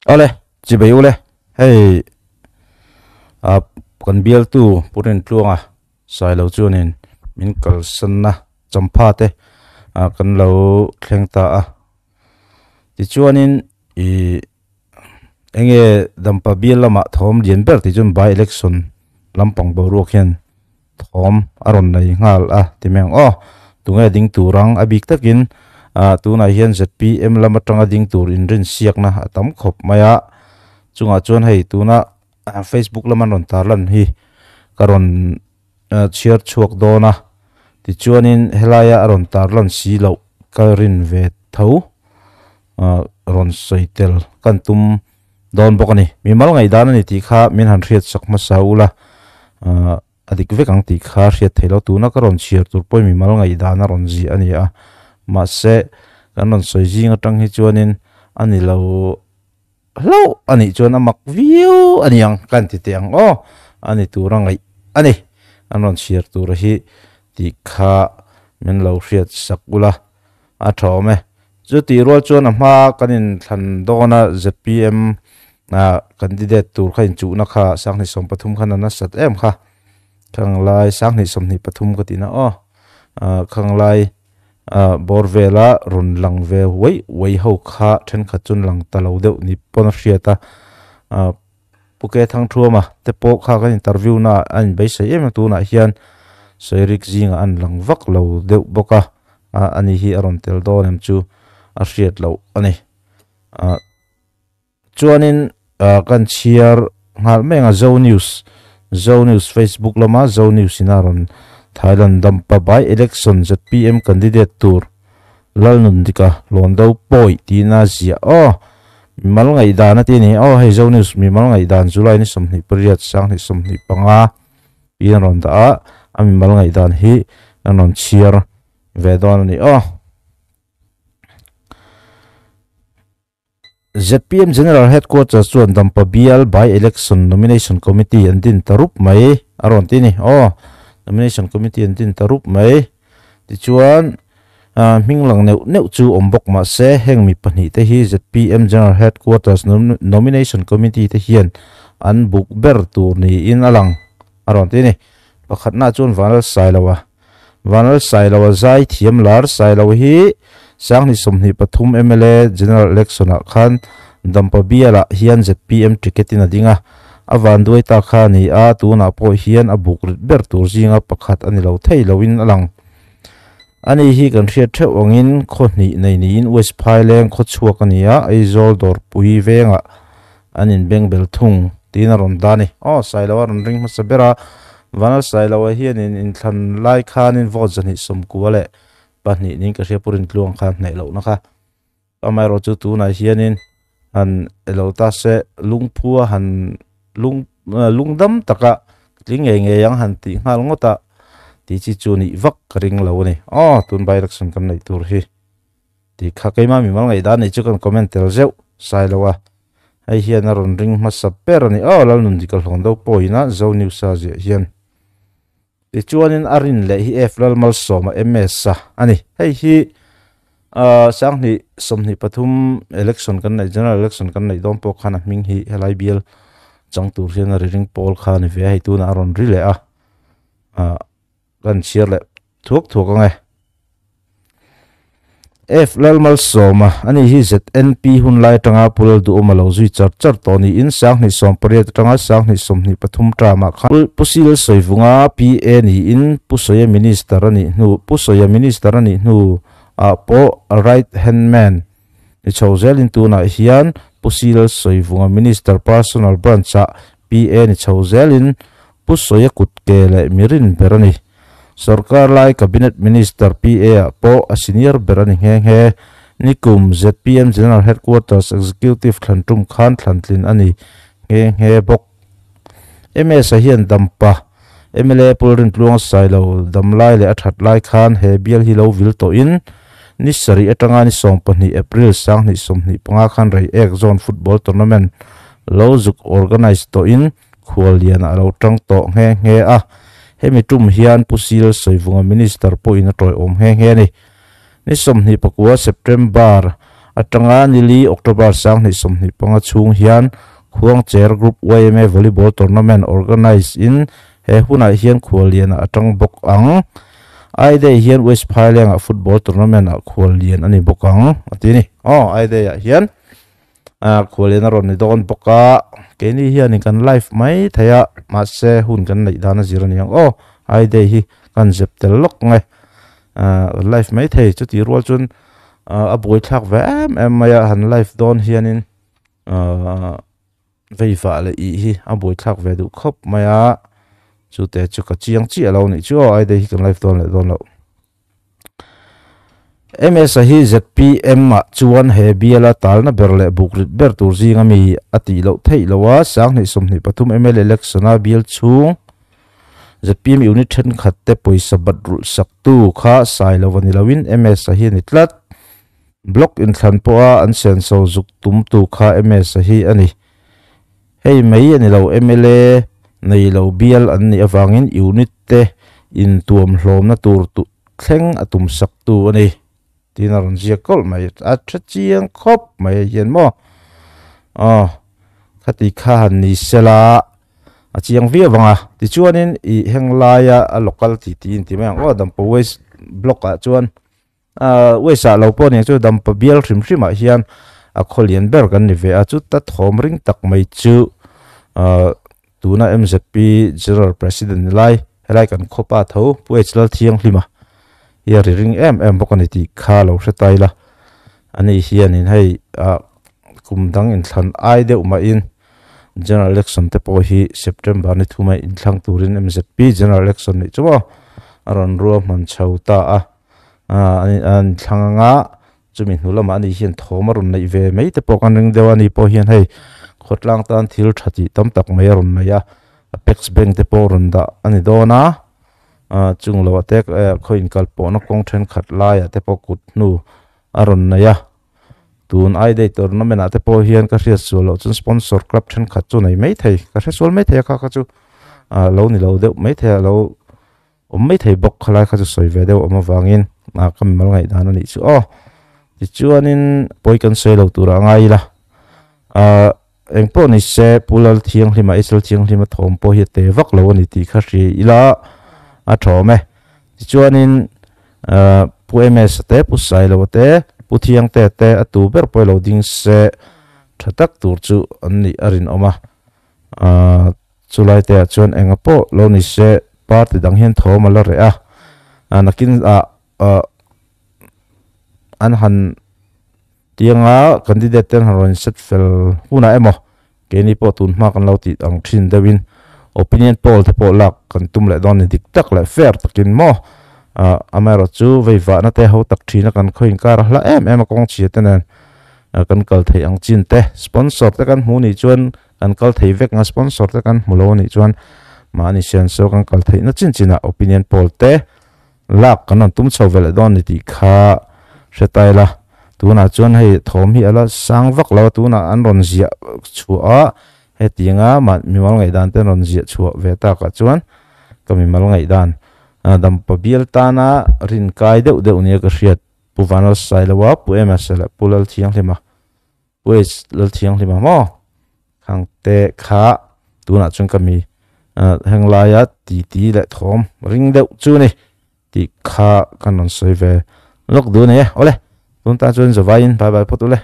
Awle, chibei ule, hei a kan bialtu Pu Rintluanga Sailo chuanin min kalsanna champha te ah kan lo thleng ta a. Tichuanin ih enge Dampa bial lamah thawm lian ber tih chuan by election lampang boruak hian thawm a rawn nei nghal a ti mai ang aw. Tunge ding tur ang a bik takin ah tunah hian zpm lam atanga ding tur inrinsiakna a tam khawp mai a. Chungah chuan hei tuna Facebook lama an rawn tarlan hi ka rawn chhiar chhuak dawn a. Tichuanin helaia a rawn tarlan si loh ka rin ve tho ah rawn sawi tel kan tum dawn bawk a ni. Mimal ngaihdan a ni tih kha min han hriat sak hmasa ula ahh a dik vek ang tih kha hriat theih loh. Tuna ka rawn chhiar tur pawhin mimal ngaihdan a rawn ziah a ni a, mahse kan rawn sawi zing atang hi chuanin a ni lo hlauh a nih chuan a mak viau a ni ang ka han ti teh ang aw, a ni tura ngaih a ni. An rawn chhiar tur hi tih kha min lo hriat sak ula a tha awm e. Chutih rual chuan a hma kan inthlan dawn a zpm ah candidate tur kha inchuhna kha sanghnih 13 khan a nasat em kha. Khanglai sanghnih 23 ka tihna aw. Ah khanglai ah bawr vela rawn lang ve uai uai ho kha thenkhat chuan lang ta lo deuh ni pawn a hriat a. Ah Pu Ke Thangthuama te pawh kha kan interview na ah a inbeisei em em tunah hian Sawirik zingah an lang vak lo deuh bawk a. a ani hi a rawn tel dawn em chu a hriat loh a ni. Ah chuanin ah kan chhiar nghal mai ang a Zo News Zo News Facebook lama Zo News in a rawn Thailand dampa by election zpm candidate tur Lalnundika Hlawn do pawi tiin a ziah aw mimal ngaihdan a ti a ni aw hei Zo News mimal ngaihdan July ni 28 2025 Tiin a rawn dah a, a mimal ngaihdan hi an rawn chhiar ve dawn a ni aw. Zpm General Headquarters chuan Dampa Bial By-Election Nomination Committee an din ta rup mai a rawn ti a ni aw. Nomination Committee an din ta rup mai. Tichuan, hming lang neuh neuh chu awm bawk mah se, heng mi pahnihte hi zpm General Headquarters Nomination Committee te hian an buk ber tur niin a lang a rawn ti a ni. Pakhatnaah chuan Vanlal Sailoa, Vanlal Sailoa zai thiam lar Sailoa hi Sanghnih 23 mla General Election-ah khan Dampa bialah hian zpm ticket-in a ding a, a vanduai ta kha a ni a, tunah pawh hian a buk rit ber tur zinga pakhat a ni lo thei loin a lang. Ani hi kan hriat theuh angin khaw hnih nei niin West Phaileng khaw chhuak a ni a, Aizawl dawrpui vengah an inbengbel thung tiin a rawn dah a ni. Aw, Sailoa rawn ring hmasa ber a, Vanal Sailoa hianin inthlan lai khanin vote 292 niin ka hria Pu Rintluang khan hnaih lohna kha. Amaherawh chu tunah hianin han elo ta se lungphua han lung lungdam taka tling ngei ngei ang han tih nghal ngawt a tih chi chu nih vak ka ring lo a ni. Aw tun by election kan neih tur hi tih kha keimah mimal ngaihdan neih chu kan comment tel zeuh sai lo a, hei hian a rawn ring hmasa ber a ni. Aw Lalnundika hlawn do pawhin a Zo News a ziah hian Tichuanin a rin leh hi F Lalmalsawma MS a a ni. Hei hi ah sanghnih 23 election kan neih general election kan neih dawn pawh khan a hming hi helai bial chang tur hian a ri ring pawl kha a ni ve a, hei tunah a rawn ri leh a ah kan chhiar leh thuak thuak ang e. F Lalmalsawma, ani hi ZNP hun lai atanga Pu Lalduhawma lo zui char char tawh niin sanghnih 18 atanga sanghnih 23 term-ah khan Pu Sil Sawivunga PA niin Pu Sawia Minister a nih hnu Pu Sawia Minister a nih hnu ah pawh right hand man ni chho zelin tunah hian Pu Sil Sawivunga Minister Personal Branch-ah PA ni chho zelin Pu Sawia kutke leh mirin ber a ni. Sorkar lai Cabinet Minister PA ah pawh a senior ber a ni nghe nghe. Nikum zpm General Headquarters Executive thlan tum khan thlan tlin a ni nghe nghe bawk. MS a hian dampa mla Pu Rintluang Sailo dam lai leh a that lai khan he bial hi lo vil tawhin ni sarih atanga ni 12 April 2025 khan Reiek Zone Football Tournament lo zuk organise tawhin Khual lianah a lo tang tawh nghe nghe a, hemi tum hian Pu Sil Sawivunga Minister pawhin a tawiawm nghe nghe a ni. Ni 29 September Atanga nili October 2025 chhung hian Khuangcher Group yma Volleyball Tournament organise in he hunah hian khuallian ah atang bawk ang. Aidei hian West Phaileng ah football tournament ah khuallian a ni bawk ang a ti a ni. Aw Aidei ah hian khuallian a rawn ni dawn bawk a, keini hianin kan live mai thei a, mahse hun kan neih dan a zir a ni ang aw. Aidei hi kan zep tel lawk nge live mai thei chutih rual chuan a buaithlak ve em em mai a han live dawn hianin vei vah leh ih hi a buaithlak ve duh khawp mai a chute chu ka chiang chiah lo nih chu aw aidei hi kan live dawn leh dawn loh. MS a hi ZPM ah chuan he biala talna ber leh bukrit ber tur zinga mi a tih loh theih loh a, 2023 mla election a bial chhung ZPM unit thenkhat te pawisa bat rulh sak tu kha sai lo a ni loin MS a hi a ni tlat. Block inthlan pawha an senso zuk tum tu kha MS a hi a ni. Hei mai a ni lo mla nei lo bial an nih avangin unit te intuam hlawmna tur thleng a tum sak tu a ni. Tiin a rawn ziak kawlh mai. A tha chiang khawp mai hei hian maw. Aw khati kha han ni sela a chiang viau vang a. Tichuanin ih heng laia a local ti tiin ti mai ang aw Dampa West block ah chuan West ah lo pawh aniang chu Dampa bial hrim hrim ah hian a khaw lian ber kan ni ve a chuta thawm ring tak mai chu tuna M_Z_P General President ni lai helai kan khawpa tho Pu H Lalthianghlima hi a ri ring em em bawk a ni tih kha lo hre ta ila ani hianin hei kum dang inthlan ai deuh mahin General Election te pawh hi September ni thuma inthlang turin M_Z_P General Election nih chu maw a rawn ruahman chho ta a. An thlang anga chumi hnu lamah ani hian thawm a rawn neih ve mai te pawh kan ring deuh a ni pawh hian hei khawtlang tan thil tha tih tam tak mai a rawn nei a apex bank te pawh rawn dah a ni dawn a chung loh ah te khaw inkal pawhna kawng thenkhat laiah te pawh kut hnu a rawn nei a tun I day tournament ah te pawh hian ka hriat sual loh chuan sponsor club thenkhat chu nei maithei ka hre sual maithei a kha kha chu lo ni lo deuh maithei a lo. Awm mai thei bawk khalai kha chu sawi ve deuh awm avangin ah ka mimal ngaihdan a nih chu aw. Tichuanin pawi kan sawi lo turah a ngai ila. Ah eng pawh ni se Pu Lalthianghlima Israel Thianghlima thawm pawh hi a te vak lo a ni tih kha hria ila a tha awm e. Tichuanin ah Pu MS a te Pu Sailo a te Pu Thiangte a te a tu ber pawh i lo ding se tha tak tur chu an nih a rinawm a. Ah. Chulai te ah chuan enga pawh lo ni se party dang hian thawm a la reh a, nakin ah an han tianga candidate te an han rawn set fel hunah emaw keini pawh tun hma kan lo tih ang thin deuhin opinion poll te pawh lak kan tum leh dawn a ni dik tak leh fair takin maw amaherawh chu vei vahna te ho tak thina kan khaw inkar a hla em em a kawng chhia te nen kan kal theih ang chin te sponsor te kan hmuh nih chuan Kan kal thei vek nga sponsor te kan hmu lo anih chuan mahni sian saw kan kal theihna chin chinah opinion poll te lak kan rawn tum chho ve leh dawn a ni tih kha hre ta ila. Tunah chuan hei thawm hi a la sang vak lo a, tunah an rawn ziah chhuah a, hetianga mah mimal ngaihdan te an rawn ziah chhuah ve takah chuan ka mimal ngaihdan dampa bial tana rinkai deuh deuh nia ka hriat Pu Vanlalsailoa, Pu Emasa leh Pu Lalthianghlima. Wage lal thianghlim ang maw? Khang te kha tunah chuan ka mi heng laia ti ti leh thawm ring deuh chu ni tih kha kan rawn sawi ve lawk duh a ni e. Awle, tun tan chuan zavaiin bye bye phawt ule.